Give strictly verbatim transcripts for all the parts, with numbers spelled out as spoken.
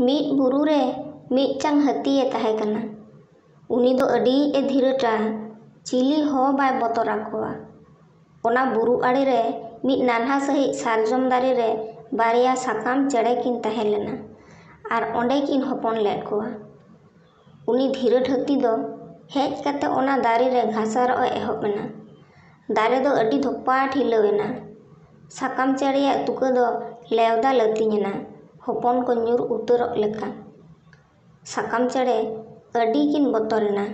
ᱢᱤᱫ ᱵᱩᱨᱩ ᱨᱮ ᱢᱤᱫᱴᱟᱝ ᱦᱟᱹᱛᱤᱭᱮ ᱛᱟᱦᱮᱸ ᱠᱟᱱᱟ᱾ ᱩᱱᱤ ᱫᱚ ᱟᱹᱰᱤ ᱮ ᱫᱷᱤᱨᱟᱹᱴᱟ, ᱪᱤᱞᱤ ᱦᱚᱸ ᱵᱟᱭ ᱵᱚᱛᱚᱨ ᱟᱠᱚᱣᱟ᱾ ᱚᱱᱟ ᱵᱩᱨᱩ ᱟᱲᱮ ᱨᱮ ᱢᱤᱫ ᱱᱟᱱᱦᱟ ᱥᱟᱺᱦᱤᱡ ᱥᱟᱨᱡᱚᱢ ᱫᱟᱨᱮ ᱨᱮ ᱵᱟᱨᱭᱟ ᱥᱟᱠᱟᱢ ᱪᱮᱬᱮ ᱠᱤᱱ ᱛᱟᱦᱮᱸ ᱞᱮᱱᱟ ᱟᱨ ᱚᱸᱰᱮ ᱠᱤᱱ ᱦᱚᱯᱚᱱ ᱞᱮᱫ ᱠᱚᱣᱟ᱾ ᱩᱱᱤ ᱫᱷᱤᱨᱟᱹᱴ ᱦᱟᱹᱛᱤ ᱫᱚ ᱦᱮᱡ ᱠᱟᱛᱮ ᱚᱱᱟ ᱫᱟᱨᱮ ᱨᱮ ᱜᱷᱟᱥᱟᱨᱚᱜ ᱮ ᱮᱦᱚᱵ ᱮᱱᱟ᱾ ᱫᱟᱨᱮ ᱫᱚ ᱟᱹᱰᱤ ᱫᱷᱚᱯᱟᱴ ᱦᱤᱞᱟᱹᱣ ᱮᱱᱟ᱾ ᱥᱟᱠᱟᱢ ᱪᱮᱬᱮᱭᱟᱜ ᱛᱩᱠᱟᱹ ᱫᱚ ᱞᱮᱣᱫᱟ ᱞᱟᱹᱛᱤᱧ ᱮᱱᱟ᱾ ᱦᱚᱯᱚᱱ ᱠᱚ ᱧᱩᱨ ᱩᱛᱟᱹᱨᱚᱜ ᱞᱮᱠᱟ᱾ ᱥᱟᱠᱟᱢ ᱪᱮᱬᱮ ᱟᱹᱰᱤ ᱠᱤᱱ ᱵᱚᱛᱚᱨ ᱮᱱᱟ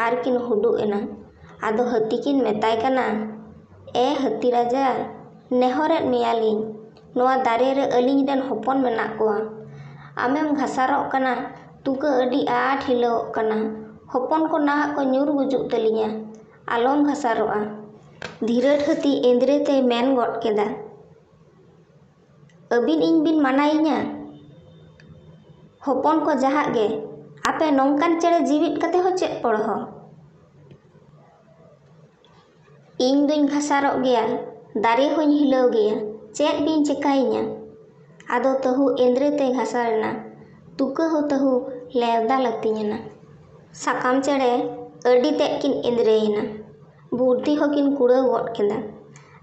ᱟᱨ ᱠᱤᱱ ᱦᱩᱰᱩᱜ ᱮᱱᱟ᱾ ᱟᱫᱚ ᱦᱟᱹᱛᱤ ᱠᱤᱱ ᱢᱮᱛᱟᱭ ᱠᱟᱱᱟ, "ᱮ ᱦᱟᱹᱛᱤ ᱨᱟᱡᱟ, ᱱᱮᱦᱚᱨᱮᱫ ᱢᱮᱭᱟᱞᱤᱧ, ᱱᱚᱣᱟ ᱫᱟᱨᱮ ᱨᱮ ᱟᱹᱞᱤᱧ ᱨᱮᱱ ᱦᱚᱯᱚᱱ ᱢᱮᱱᱟᱜ ᱠᱚᱣᱟ᱾ ᱟᱢᱮᱢ ᱜᱷᱟᱥᱟᱨᱚᱜ ᱠᱟᱱᱟ, ᱛᱩᱠᱟᱹ ᱟᱹᱰᱤ ᱟᱸᱴ ᱦᱤᱞᱟᱹᱣᱚᱜ ᱠᱟᱱᱟ, ᱦᱚᱯᱚᱱ ᱠᱚ ᱱᱟᱦᱟᱜ ᱠᱚ ᱧᱩᱨ ᱜᱩᱡᱩᱜ ᱛᱟᱹᱞᱤᱧᱟ, ᱟᱞᱚᱢ ᱜᱷᱟᱥᱟᱨᱚᱜᱼᱟ᱾" ᱫᱷᱤᱨᱟᱹᱴ ᱦᱟᱹᱛᱤ ᱮᱸᱫᱽᱨᱮ ᱛᱮᱭ ᱢᱮᱱ ᱜᱚᱫ ᱠᱮᱫᱟ, "ᱟᱹᱵᱤᱱ ᱤᱧ ᱵᱤᱱ ᱢᱟᱱᱟᱭᱤᱧᱟ? ᱦᱚᱯᱚᱱ ᱠᱚ ᱡᱟᱦᱟᱸᱜ ᱜᱮ, ᱟᱯᱮ ᱱᱚᱝᱠᱟᱱ ᱪᱮᱬᱮ ᱡᱤᱣᱤᱫ ᱠᱟᱛᱮ ᱦᱚᱸ ᱪᱮᱫ ᱯᱚᱲᱦᱚ? ᱤᱧ ᱫᱩᱧ ᱜᱷᱟᱥᱟᱨᱚᱜ ᱜᱮᱭᱟ, ᱫᱟᱨᱮ ᱦᱚᱸᱧ ᱦᱤᱞᱟᱹᱣ ᱜᱮᱭᱟ, ᱪᱮᱫ ᱵᱤᱱ ᱪᱮᱠᱟᱭᱤᱧᱟ?" ᱟᱫᱚ ᱛᱟᱹᱦᱩ ᱮᱸᱫᱽᱨᱮ ᱛᱮᱭ ᱜᱷᱟᱥᱟᱨ ᱮᱱᱟ, ᱛᱩᱠᱟᱹ ᱦᱚᱸ ᱛᱟᱹᱦᱩ ᱞᱮᱣᱫᱟ ᱞᱟᱹᱛᱤᱧ ᱮᱱᱟ᱾ ᱥᱟᱠᱟᱢ ᱪᱮᱬᱮ ᱟᱹᱰᱤ ᱛᱮᱫ ᱠᱤᱱ ᱮᱸᱫᱽᱨᱮᱭᱮᱱᱟ, ᱵᱩᱨᱫᱷᱤ ᱦᱚᱸᱠᱤᱱ ᱠᱩᱲᱟᱹᱣ ᱜᱚᱫ ᱠᱮᱫᱟ᱾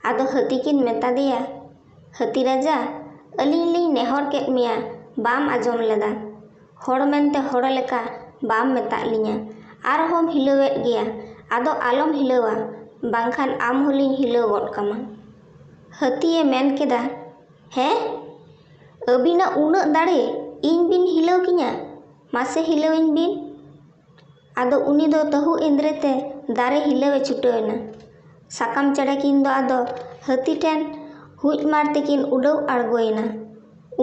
ᱟᱫᱚ ᱦᱟᱹᱛᱤ ᱠᱤᱱ ᱢᱮᱛᱟ ᱫᱮᱭᱟ, "ᱦᱟᱹᱛᱤ ᱨᱟᱡᱟ, ᱟᱹᱞᱤᱧ ᱞᱤᱧ ᱱᱮᱦᱚᱨ ᱠᱮᱫ ᱢᱮᱭᱟ, ᱵᱟᱢ ᱟᱸᱡᱚᱢ ᱞᱮᱫᱟ᱾ ᱦᱚᱲ ᱢᱮᱱᱛᱮ ᱦᱚᱲ ᱞᱮᱠᱟ ᱵᱟᱢ ᱢᱮᱛᱟᱜ ᱞᱤᱧᱟ᱾ ᱟᱨᱦᱚᱸᱢ ᱦᱤᱞᱟᱹᱣᱮᱫ ᱜᱮᱭᱟ, ᱟᱫᱚ ᱟᱞᱚᱢ ᱦᱤᱞᱟᱹᱣᱟ, ᱵᱟᱝᱠᱷᱟᱱ ᱟᱢ ᱦᱚᱸᱞᱤᱧ ᱦᱤᱞᱟᱹᱣ ᱜᱚᱫ ᱠᱟᱢᱟ᱾" ᱦᱟᱹᱛᱤᱭᱮ ᱢᱮᱱ ᱠᱮᱫᱟ, "ᱦᱮᱸ, ᱟᱹᱵᱤᱱᱟᱜ ᱩᱱᱟᱹᱜ ᱫᱟᱲᱮ, ᱤᱧ ᱵᱤᱱ ᱦᱤᱞᱟᱹᱣ ᱠᱤᱧᱟ? ᱢᱟᱥᱮ ᱦᱤᱞᱟᱹᱣᱤᱧ ᱵᱤᱱ᱾" ᱟᱫᱚ ᱩᱱᱤ ᱫᱚ ᱛᱟᱹᱦᱩ ᱮᱸᱫᱽᱨᱮ ᱛᱮ ᱫᱟᱨᱮ ᱦᱤᱞᱟᱹᱣᱮ ᱪᱷᱩᱴᱟᱹᱣ ᱮᱱᱟ᱾ ᱥᱟᱠᱟᱢ ᱪᱮᱬᱮ ᱠᱤᱱ ᱫᱚ ᱟᱫᱚ ᱦᱟᱹᱛᱤ ᱴᱷᱮᱱ ᱦᱩᱡ ᱢᱟᱨ ᱛᱮᱠᱤᱱ ᱩᱰᱟᱹᱣ ᱟᱬᱜᱚᱭᱮᱱᱟ᱾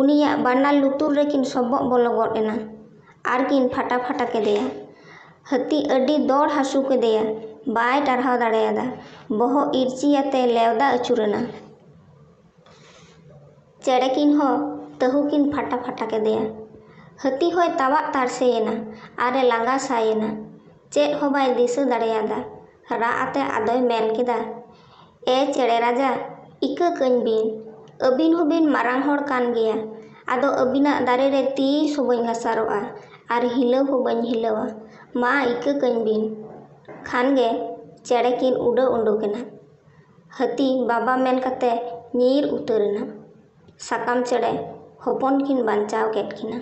ᱩᱱᱤᱭᱟᱜ ᱵᱟᱱᱟᱨ ᱞᱩᱛᱩᱨ ᱨᱮᱠᱤᱱ ᱥᱚᱵᱚᱜ ᱵᱚᱞᱚ ᱜᱚᱫ ᱮᱱᱟ ᱟᱨ ᱠᱤᱱ ᱯᱷᱟᱴᱟ ᱯᱷᱟᱴᱟ ᱠᱮᱫᱮᱭᱟ᱾ ᱦᱟᱹᱛᱤ ᱟᱹᱰᱤ ᱫᱚᱲ ᱦᱟᱹᱥᱩ ᱠᱮᱫᱮᱭᱟ, ᱵᱟᱭ ᱴᱟᱨᱦᱟᱣ ᱫᱟᱲᱮᱭᱟᱫᱟ᱾ ᱵᱚᱦᱚᱜ ᱤᱨᱪᱤᱭᱟᱛᱮ ᱞᱮᱣᱫᱟ ᱟᱹᱪᱩᱨ ᱮᱱᱟ᱾ ᱪᱮᱬᱮ ᱠᱤᱱ ᱦᱚᱸ ᱛᱟᱹᱦᱩ ᱠᱤᱱ ᱯᱷᱟᱴᱟ ᱯᱷᱟᱴᱟ ᱠᱮᱫᱮᱭᱟ᱾ ᱦᱟᱹᱛᱤ ᱦᱚᱸᱭ ᱛᱟᱣᱟᱜ ᱛᱟᱨᱥᱮᱭᱮᱱᱟ ᱟᱨ ᱮ ᱞᱟᱸᱜᱟ ᱥᱟᱭᱮᱱᱟ᱾ ᱪᱮᱫ ᱦᱚᱸ ᱵᱟᱭ ᱫᱤᱥᱟᱹ ᱫᱟᱲᱮᱭᱟᱫᱟ᱾ ᱨᱟᱜ ᱟᱛᱮ ᱟᱫᱚᱭ ᱢᱮᱱ ᱠᱮᱫᱟ, "ᱮ ᱪᱮᱬᱮ ᱨᱟᱡᱟ, ᱤᱠᱟᱹ ᱠᱟᱹᱧ ᱵᱤᱱ, ᱟᱹᱵᱤᱱ ᱦᱚᱸᱵᱤᱱ ᱢᱟᱨᱟᱝ ᱦᱚᱲ ᱠᱟᱱ ᱜᱮᱭᱟ, ᱟᱫᱚ ᱟᱹᱵᱤᱱᱟᱜ ᱫᱟᱨᱮ ᱨᱮ ᱛᱤᱥ ᱦᱚᱸ ᱵᱟᱹᱧ ᱜᱟᱥᱟᱨᱚᱜᱼᱟ ᱟᱨ ᱦᱤᱞᱟᱹᱣ ᱦᱚᱸ ᱵᱟᱹᱧ ᱦᱤᱞᱟᱹᱣᱟ᱾ ᱢᱟ ᱤᱠᱟᱹ ᱠᱟᱹᱧ ᱵᱤᱱ᱾ ᱠᱷᱟᱱ ᱜᱮ ᱪᱮᱬᱮ ᱠᱤᱱ ᱩᱰᱟᱹᱣ ᱩᱰᱩᱠ ᱮᱱᱟ᱾ ᱦᱟᱹᱛᱤ ᱵᱟᱵᱟ ᱢᱮᱱ ᱠᱟᱛᱮ ᱧᱤᱨ ᱩᱛᱟᱹᱨ ᱮᱱᱟ᱾ ᱥᱟᱠᱟᱢ ᱪᱮᱬᱮ ᱦᱚᱯᱚᱱ ᱠᱤᱱ ᱵᱟᱧᱪᱟᱣ ᱠᱮᱫ ᱠᱤᱱᱟ᱾